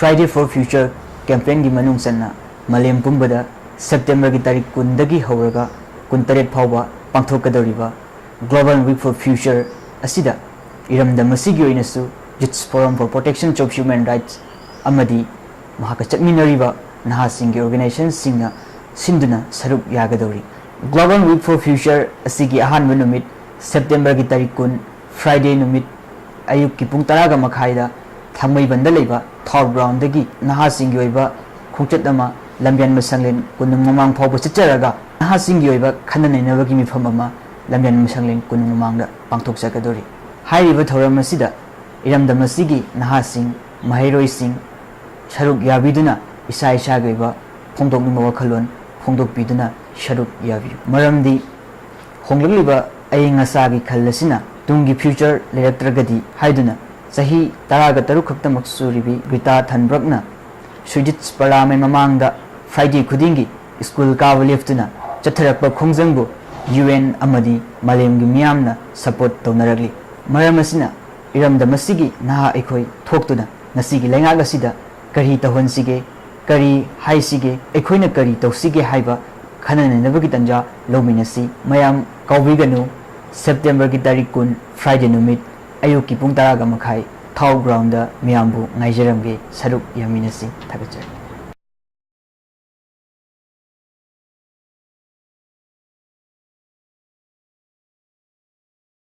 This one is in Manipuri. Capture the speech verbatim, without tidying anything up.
Friday for Future campaignꯒꯤ ꯃꯅꯨꯡ ꯆꯟꯅ ꯃꯥꯂꯦꯝ ꯄꯨꯝꯕꯗ ꯁꯦꯞꯇꯦꯝꯕꯔꯒꯤ ꯇꯥꯔꯤꯛ ꯀꯨꯟꯗꯒꯤ ꯍꯧꯔꯒ ꯀꯨꯟꯇꯔꯦꯠ ꯐꯥꯎꯕ ꯄꯥꯡꯊꯣꯛꯀꯗꯧꯔꯤꯕ Global Week for Future ꯑꯁꯤꯗ ꯏꯔꯝꯗꯝ ꯑꯁꯤꯒꯤ ꯑꯣꯏꯅꯁꯨ Youth Forum for Protection of Human Rights ꯑꯃꯗꯤ ꯃꯍꯥꯛꯀ ꯆꯠꯃꯤꯟꯅꯔꯤꯕ ꯅꯍꯥꯁꯤꯡꯒꯤ organizationꯁꯤꯡꯅ ꯁꯤꯟꯗꯨꯅ ꯁꯔꯨꯛ ꯌꯥꯒꯗꯧꯔꯤ꯫ Global Week for Future ꯑꯁꯤꯒꯤ ꯑꯍꯥꯟꯕ ꯅꯨꯃꯤꯠ ꯁꯦꯞꯇꯦꯝꯕꯔꯒꯤ ꯇꯥꯔꯤꯛ ꯀꯨꯟ, Friday ꯅꯨꯃꯤꯠ, ꯑꯌꯨꯛꯀꯤ ꯄꯨꯡ ꯇꯔꯥꯒ ꯃꯈꯥꯏꯗ ꯊꯥꯡꯃꯩꯕꯟꯗ ꯂꯩꯕ ꯊꯥꯎ ꯒ꯭ꯔꯥꯎꯟꯗꯒꯤ ꯅꯍꯥꯁꯤꯡꯒꯤ ꯑꯣꯏꯕ ꯈꯣꯡꯆꯠ ꯑꯃ ꯂꯝꯖꯥꯟ ꯃꯁꯪꯂꯦꯟ ꯀꯣꯅꯨꯡ ꯃꯃꯥꯡ ꯐꯥꯎꯕ ꯆꯠꯆꯔꯒ ꯅꯍꯥꯁꯤꯡꯒꯤ ꯑꯣꯏꯕ ꯈꯟꯅ ꯅꯩꯅꯕꯒꯤ ꯃꯤꯐꯝ ꯑꯃ ꯂꯝꯖꯥꯟ ꯃꯁꯪꯂꯦꯟ ꯀꯣꯅꯨꯡ ꯃꯃꯥꯡꯗ ꯄꯥꯡꯊꯣꯛꯆꯒꯗꯧꯔꯤ꯫ ꯍꯥꯏꯔꯤꯕ ꯊꯧꯔꯝ ꯑꯁꯤꯗ ꯏꯔꯝꯗꯝ ꯑꯁꯤꯒꯤ ꯅꯍꯥꯁꯤꯡ, ꯃꯍꯩꯔꯣꯏꯁꯤꯡ ꯁꯔꯨꯛ ꯌꯥꯕꯤꯗꯨꯅ ꯏꯁꯥ ꯏꯁꯥꯒꯤ ꯑꯣꯏꯕ ꯐꯣꯡꯗꯣꯛꯅꯤꯡꯕ ꯋꯥꯈꯜꯂꯣꯟ ꯐꯣꯡꯗꯣꯛꯄꯤꯗꯨꯅ ꯁꯔꯨꯛ ꯌꯥꯕꯤꯌꯨ꯫ ꯃꯔꯝꯗꯤ ꯍꯣꯡꯂꯛꯂꯤꯕ ꯑꯏꯪ ꯑꯁꯥꯒꯤ ꯈꯜ ꯑꯁꯤꯅ ꯇꯨꯡꯒꯤ future ꯂꯩꯔꯛꯇ꯭ꯔꯒꯗꯤ ꯍꯥꯏꯗꯨꯅ ꯆꯍꯤ ꯇꯔꯥꯒ ꯇꯔꯨꯛ ꯈꯛꯇꯃꯛ ꯁꯨꯔꯤꯕꯤ ꯒ꯭ꯔꯤꯇꯥ ꯊꯟꯕ꯭ꯔꯛꯅ ꯁ꯭ꯋꯤꯗꯤꯁ ꯄꯥꯔꯂꯥꯃꯦꯟ ꯃꯃꯥꯡꯗ Friday ꯈꯨꯗꯤꯡꯒꯤ ꯁ꯭ꯀꯨꯜ ꯀꯥꯕ ꯂꯦꯞꯇꯨꯅ ꯆꯠꯊꯔꯛꯄ ꯈꯣꯡꯖꯪꯕꯨ UN ꯑꯃꯗꯤ ꯃꯥꯂꯦꯝꯒꯤ ꯃꯤꯌꯥꯝꯅ support ꯇꯧꯅꯔꯛꯂꯤ꯫ ꯃꯔꯝ ꯑꯁꯤꯅ ꯏꯔꯝꯗꯝ ꯑꯁꯤꯒꯤ ꯅꯍꯥ ꯑꯩꯈꯣꯏ ꯊꯣꯛꯇꯨꯅ ꯉꯁꯤꯒꯤ ꯂꯩꯉꯥꯛ ꯑꯁꯤꯗ ꯀꯔꯤ ꯇꯧꯍꯟꯁꯤꯒꯦ, ꯀꯔꯤ ꯍꯥꯏꯁꯤꯒꯦ, ꯑꯩꯈꯣꯏꯅ ꯀꯔꯤ ꯇꯧꯁꯤꯒꯦ ꯍꯥꯏꯕ ꯈꯟꯅ ꯅꯩꯅꯕꯒꯤ ꯇꯥꯟꯖꯥ ꯂꯧꯃꯤꯟꯅꯁꯤ꯫ ꯃꯌꯥꯝ ꯀꯥꯎꯕꯤꯒꯅꯨ, ꯁꯦꯞꯇꯦꯝꯕꯔꯒꯤ ꯇꯥꯔꯤꯛ ꯀꯨꯟ, Friday ꯅꯨꯃꯤꯠ, ꯑꯌꯨꯛꯀꯤ ꯄꯨꯡ ꯇꯔꯥꯒ ꯃꯈꯥꯏ, ꯊꯥꯎ ꯒ꯭ꯔꯥꯎꯟꯗ ꯃꯤꯌꯥꯝꯕꯨ ꯉꯥꯏꯖꯔꯝꯒꯦ, ꯁꯔꯨꯛ ꯌꯥꯃꯤꯟꯅꯁꯤ꯫ ꯊꯥꯒꯠꯆꯔꯤ꯫